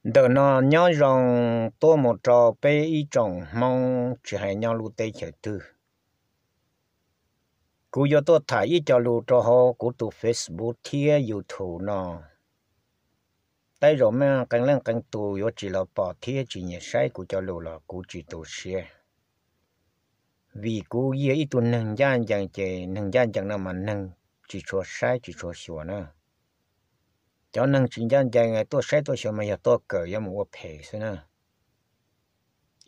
Ntawm no nyob zoo tuaj mus rau peb ib tsoom Hmoob tsis hais nyob lub teb chaws twg. Kuv yuav tuaj tham ib co lus rau hauv kuv tus Facebook thiab YouTube no. Tej zaum muaj qee leej qee tus yuav tsis los pom thiab tsis nyiam saib kuv cov lus los kuv tsis tu siab, vim kuv yog ib tug neeg ncaj ncees ces neeg ncaj ncees no mas neeg tsis tshua saib tsis tshua xyuas na. Cov neeg tsis ncaj ncees tuaj saib tuaj xyuas mas yog tuaj kawm yuav mus ua phem xwb na.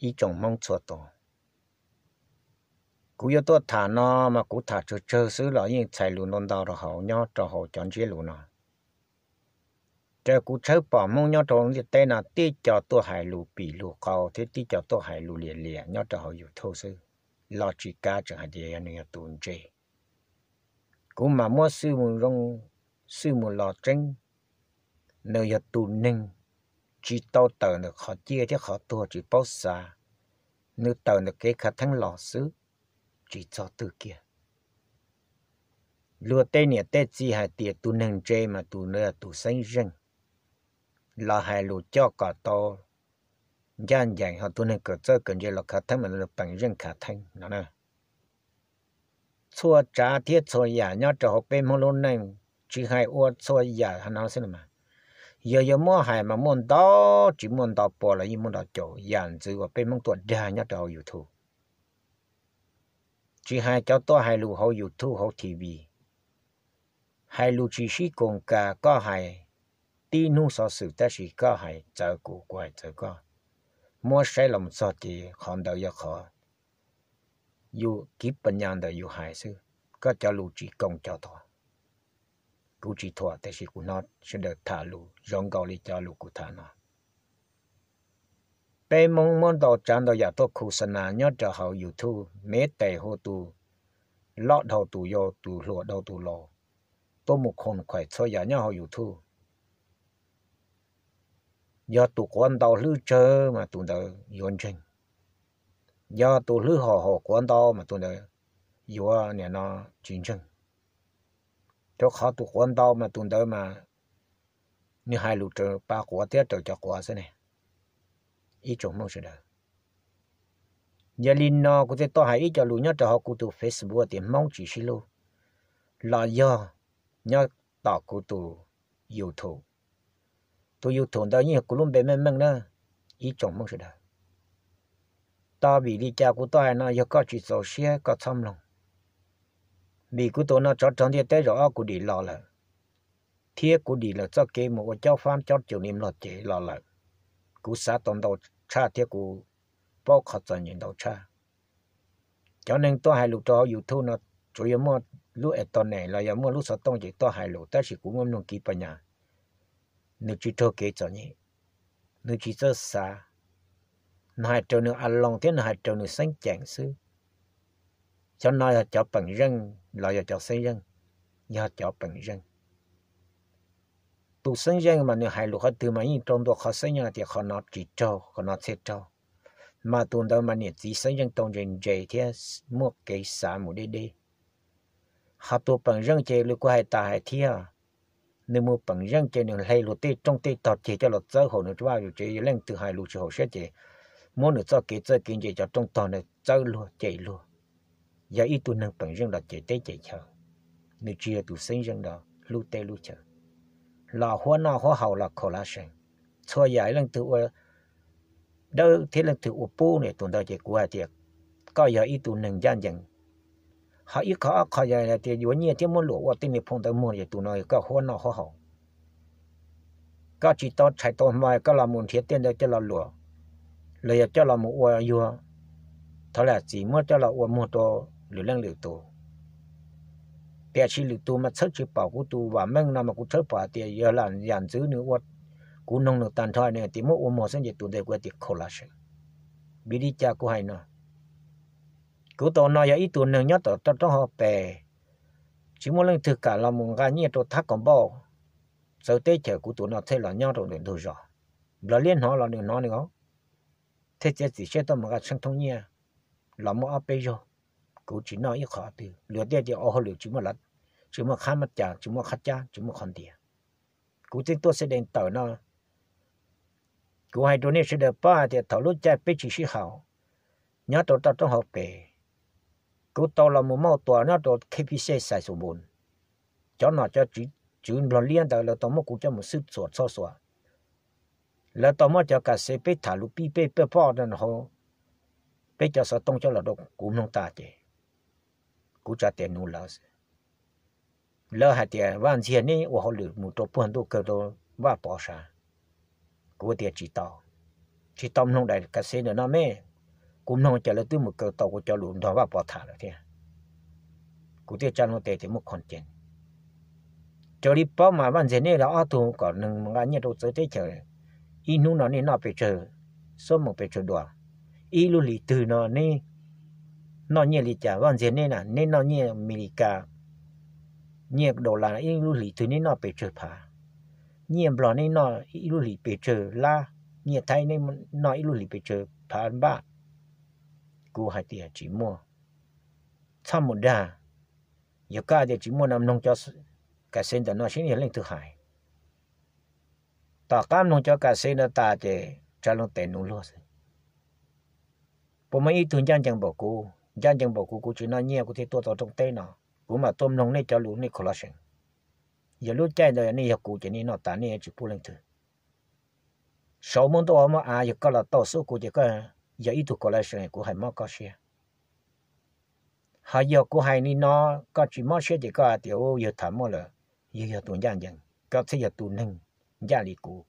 Ib tsoom Hmoob txhua tus, kuv yuav tuaj tham no mas kuv tham tsawg tsawg xwb los yeej txhais lus ntau ntau rau hauv nyob rau hauv cov ntsiab lus no. Raws kuv tshawb pom Hmoob nyob rau ntiaj teb no tib co tuaj hais lus pim lus qau thiab tib co tuaj hais lus liam liam nyob rau hauv YouTube xwb, los tsis kav tseem hais tias yog nws yog tus ntse. Kuv mas muab xwb mus zoo, xwb mus los tseeb, nws yog tus neeg tsis tau tawm ntawm qhov ciaj thiab qhov tuag tsis paub xav, nws tawm ntawm kev khav theeb los xwb, tsis txog twg kiag. Luag tej niam tej txiv hais tias tus neeg ntse mas tus ntawd yog tus xeeb zeej, los hais lus coj kom tau ncaj ncees, ho tus neeg kawm txawj kawm ntse los khav theeb mas peem zeej khav theeb no na. Txhua tsav thiab txhua yam nyob rau hauv peb Hmoob lub neej, tsis hais ua txhua yam no xwb no mas, yog yuav muab hais mas muaj ntau, tsis muaj ntau pua los yeej muaj ntau caum yam ntxwv uas peb Hmoob tuaj dag nyob rau hauv YouTube. Tsis hais cov tuaj hais lus hauv YouTube hauv TV, hais lus tsis sib koos kas, koj hais tib hnub xov xwm tab sis koj hais txawv kuv, kuv hais txawv koj, muab saib los mus txog ces qhov ntawd yog qhov yus kiv pas nyas ntawm yus hais xwb, koj cov lus tsis koom cov thuam. Kuv tsis thuam tab sis kuv hnov sawv daws tham lus zoo nkaus li cov lus kuv tham no. Peb Hmoob muab ntau tsav ntau yam tuaj khu xa nas nyob rau hauv YouTube, me tes hu tus loj dhau tus yau, tus hluas dhau tus laus, tuaj mus khoom khuais txhua yam nyob hauv YouTube. Yog tus quav ntau hlwb tsawg mas tus ntawd yuav ntseeg, yog tus hlwb haum haum quav ntau mas tus ntawd yuav nim no tsis ntseeg. Rau qhov tus quav ntau mas tus ntawd mas nws hais lus raws pa quav thiab raws cov quav xwb ne. Ib tsoom Hmoob sawv daws, yog li no kuv thiaj tuaj hais ib co lus nyob rau hauv kuv tus Facebook tias Hmoob tsis sib hlub, los yog nyob tom kuv tus YouTube. Tus YouTube ntawd yeej yog kuv lub npe meej meej na, ib tsoom Hmoob sawv daws. Tos vim li cas kuv tuaj hais no, yog koj tsis txaus siab koj txhob mloog. Vim kuv tus no tsov rog ntiaj teb zaum ob kuv dim los lawm, thiab kuv dim lawm txoj kev mus ua cob fab cob cum li Nplog ces los lawm. Kuv xav tau ntau tshaj thiab kuv paub qhov txom nyem ntau tshaj. Cov neeg tuaj hais lus rau hauv YouTube no tsuas yog muaj lub internet los yog muaj lub xov tooj ces tuaj hais lus, tab sis kuv muaj mloog kiv pas nyas, nws tsis raug kev txom nyem, nws tsis txawj xav, nws hais raws nws a loos thiab nws hais raws nws xeeb ceem xwb. Cov no yog cov peem zeej los yog cov xeeb zeej? Yog cov peem zeej. Tus xeeb zeej mas nws hais lus qhov twg mas yeej rau ntua qhov xeeb zeej tias qhov no tsis raug, qhov no thiaj raug, mas tus ntawd mas niam txiv xeeb zeej tau ntse ntse thiab muaj kev xav mus deb deb. Ho tus peem zeej ces li kuv hais tas hais thiab, nws mus peem zeej ces nws hle luag tej rooj tej tog ceg coj los txawb hauv nws vaj yus tsev, yog leej twg hais lus tsis haum siab ces muab nws txoj kev txawj kev ntse cov rooj tog ntawd txawb luag cem luag. Yog ib tug neeg peem zeej los cem teb cem chaw, nws tsis yog tus xeeb zeej los hlub teb hlub chaw, los huab noj huab haus los khaum lav seem. Txhua yam leej twg ua dawb thiab leej twg ua pub ne tus ntawd ces kuv hais tias koj yog ib tug neeg ncaj ncees. Ho ib qho ob qho yog hais tias yuav nyiaj thiab muab luam ua tej niag phoo ntawd muag ces tus no koj huab noj huab haus. Koj tsis tau tshais tau hmo koj los mus nrhiav tej ntawd coj los luam, los yog coj los mus ua yuag, thov lam txim muab coj los ua muag rau lwm leej lwm tus. Tiam sis lwm tus mas txhawb tsis pom kuv tus vam meej no mas kuv txhawb pom hais tias yog lam yam ntxwv nws ua, kuv noog nws tag nrho nws tias muab ua muag xwb ces tus ntawd kuv hais tias khaum lav seem. Vim li cas kuv hais no? Kuv tus no yog ib tug neeg nyob tom roob hauv pes, tsis muaj leej twg kam los mus nqa nyiaj rau thab kaus npauj. Txawv teb chaws kuv tus no thiaj los nyob rau ntawm ntug zos. Nplog liab hnov los nws hnov nws os, thiaj txiav txim siab tuaj mus nqa tsheej thooj nyiaj los muaj ob peb zaug. Kuv tsis noj ib qho twg, luag tej tias ua hauj lwm tsis muaj, tsis muaj qhab mab cas, tsis muaj qhab cab, tsis muaj qhov ntiav. Kuv twb tuaj xeb dees tawm no, Kuv hais rau nej sawv daws paub hais tias thaum lub caij peb tsis sib haum, nyob rau toj roob hauv pes, kuv tau los mus mauj tuas nyob rau K P C Xais Xus Npus. Cov nom cov tswv Nplog liab ntawd lawv tau muab kuv coj mus xwb txhua txhob xuas. Lawv tau muab cov kas xev peb tham lus pib peb peb poj rau hauv peb cov xov tooj coj los rau kuv mloog tas ces kuv tsa tes nuv lawv. Lawv hais tias Vaj Ntxiag neb ua hauj lwm mus rau puag ntuj kawg rau Vaj Pov sav. Kuv tias tsis tau, tsis tau mloog daim kas xev ntawm no me. Kuv mloog ces lawv twb mus kaw tau kuv cov lus nrog Vaj Pov tham lawm thiab. Kuv thiaj tsa loo tes tias muaj khoom cees. Raws li paub mas Vaj Ntxiag neb los ob tug kom neeg mus nqa nyiaj rau txawv teb chaws, ib hnub no nej noj pes tsawg, xuab moos pes tsawg dua, ib lub hlis twg no neb noj nyiaj li cas. Vaj Ntxiag neb na, neb noj nyiaj Amelikas, nyiaj dollar ib lub hlis twg neb noj pes tsawg phav, nyiaj Nplog neb noj ib lub hlis pes tsawg lab, nyiaj Thaib neb noj ib lub hlis pes tsawg phav npaj. Kuv hais tias tsis muaj, txhob mus dag. Yog koj hais tias tsis muaj no mloog cov kas xev ntawm no seb yog leej twg hais. Tom qab mloog cov kas xev ntawd tas ces tsa loo tes nuv luag xwb. Puas muaj ib tug ncaj ncees npaum kuv? Ncaj ncees npaum kuv, kuv tsis noj nyiaj kuv thiaj tuaj tau rooj teb no. Kuv mam tuaj mloog nej cov lus nej kho lov seem. Yog lub caij ntawd nej yog kuv ces nej noj tas nej tsis pub leej twg. Saud muab ntuj ua muab av, yog koj los tau xub kuv ces koj yog ib tug kho lov seem, kuv hais mob koj siab. Ho yog kuv hais li no koj tsis mob siab ces koj hais tias u yawg tham muaj lawm, yawg yog tus ncaj ncees, koj thiaj yog tus neeg ncaj li kuv.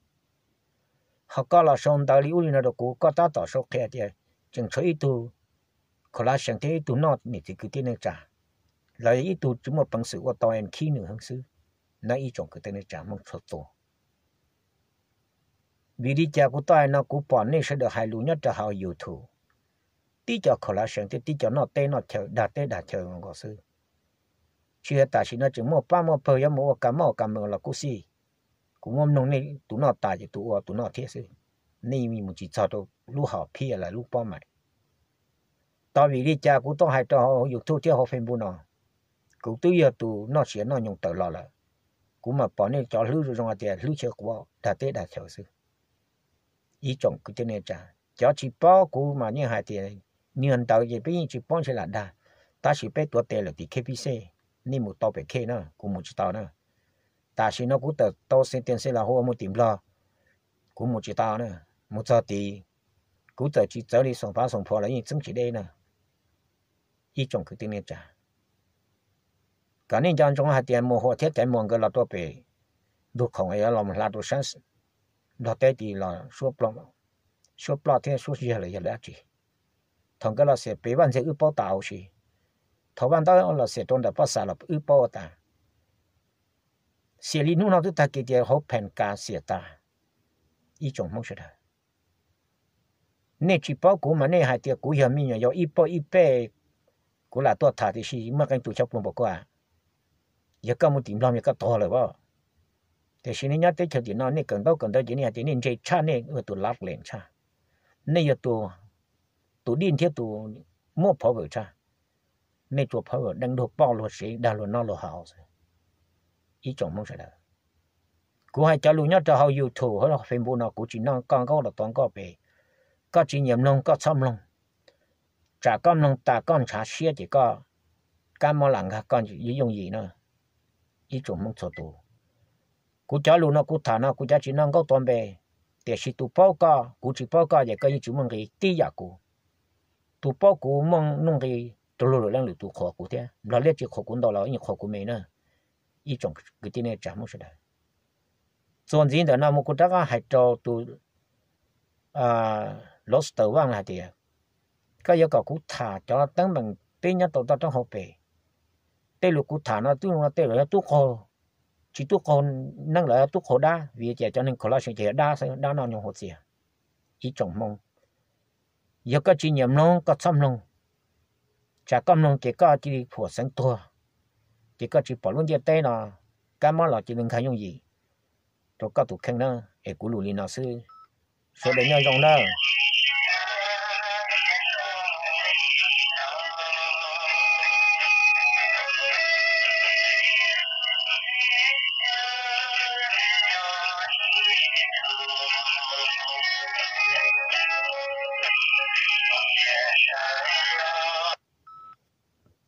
Ho koj los sau ntawv li ub li no rau kuv, koj tab tom sau qhia tias tseem tshuav ib tug kho lov seem thiab ib tug noj niam txiv kwv tij neej tsa, lawv ib tug tsis muaj peev xwm ua tau es khib nws heev xwb. Nab ib tsoom kwv tij neej tsa Hmoob txhua tus, vim li cas kuv tuaj hais no? Kuv pom nej sawv daws hais lus nyob rau hauv YouTube, tib co kho lov seem thiab tib co noj teb noj chaw dag teb dag chaw nkaus xwb. Tsis yog tam sim no tseem muaj pab muaj pawg yuav mus ua ka moj ka me los kuj xij. Kuv muab mloog nej tus noj tas ces tus ua tus noj thiab xwb. Nej mus tsis txog rau lub hom phiaj lawv lub pob maim. Tab vim li cas kuv tuaj hais rau hauv YouTube thiab hauv Facebook no? Kuv twb yog tus noj siav noj nyoos tawm los lawm, kuv mam pom nej cov hlwb zoo zoo hais tias hlwb chaw quav dag teb dag chaw xwb. Ib tsoom kwv tij neej tsa, cov tsis paub kuv mas yeej hais tias niag ntawd ces peb yeej tsis paub ntshe lam dag, tab sis peb tuav tes lawm tim K P C, nej mus tau pem khej na, kuv mus tsis tau na. Tam sim no kuv tawm tau xe tias xe los hu ua mus tim Nplog, kuv mus tsis tau na. Mus txog tid, kuv txawm tsis txawv li xoom phav xoom phua los yeej txeeb tsis deb na. Ib tsoom kwv tij neej tsa, kom nej nco ntsoov hais tias Mus Huam thiab Caiv Muas nkawd los rau pem ntug khoom yuav los hla rau sab Nplog teb tid los suab ploj thiab suab ziag lawm yog lawv dab tsi? Thaum nkawd los xiam pem Vaj Ntxiag wb paub tas huv si, thaum Vaj Ntaub los xiam rau ntawm Poj Xam los wb paub ua tas. Xiam li hnub no twb tag kis tias hauv pheem kas xiam tas. Ib tsoom Hmoob sawv daws, nej tsis paub kuv mas nej hais tias kuv yog me nyuam yaus ib pauj ib pej, kuv lam tuaj tham tiam sis muaj qee tus xyov puas npaum koj. Yog koj mus tim Nplog mas koj tuag lawm as. Tiam sis nej nyob teb chaws tim no nej kawm ntaub kawm ntawv ces nej hais tias nej ntse tshaj, nej ua tus lav lees tshaj, nej yog tus dij thiab tus muaj phov vwm tshaj. Nej tsuas phov vwm deej luag poj luag sev dag luag noj luag haus xwb. Ib tsoom Hmoob sawv daws, kuv hais cov lus nyob rau hauv YouTube hauv Facebook no kuv tsis noj koj nkauj los tuav nkauj pem. Koj tsis nyiam mloog koj txhob mloog. Tsam koj mloog tas koj ntshav siab ces koj kab mob lam nkag koj yooj yim na. Ib tsoom Hmoob txhua tus, kuv cov lus no kuv tham no kuv cov tsis noj nkauj tuav npe, tiam sis tus paub koj kuv tsis paub koj ces koj yeej tsis muaj nqis tib yam kuv. Tus paub kuv muaj nuj nqis rau luag lwm leej lwm tus qhuas kuv thiab. Nplog liab tsis qhuas kuv ntau los yeej qhuas kuv me na. Ib tsoom kwv tij neej tsa Hmoob sawv daws, txuas ntxiv ntawm no mus kuv rov qab hais rau tus Lov Stav Vaj hais tias, koj yuav kom kuv tham cov teeb meem peb nyob tau toj roob hauv pes. Tej lus kuv tham no twb tej los yog tub qaug, tsis tub qaug neeg los yog tub qaug dab, vim tias cov neeg khaus laj seem ces yog dab xwb, dab noj nyoos hauv txias. Ib tsoom Hmoob, yog koj tsis nyiam mloog koj txhob mloog. Tsam koj mloog ces koj cia li phuam xeev tuag, ces koj tsis pom lub ntiaj teb no kab mob los cia li nkag yooj yim rau koj tus kheej na. Es kuv lus li no xwb, sawv daws nyob zoo nawb.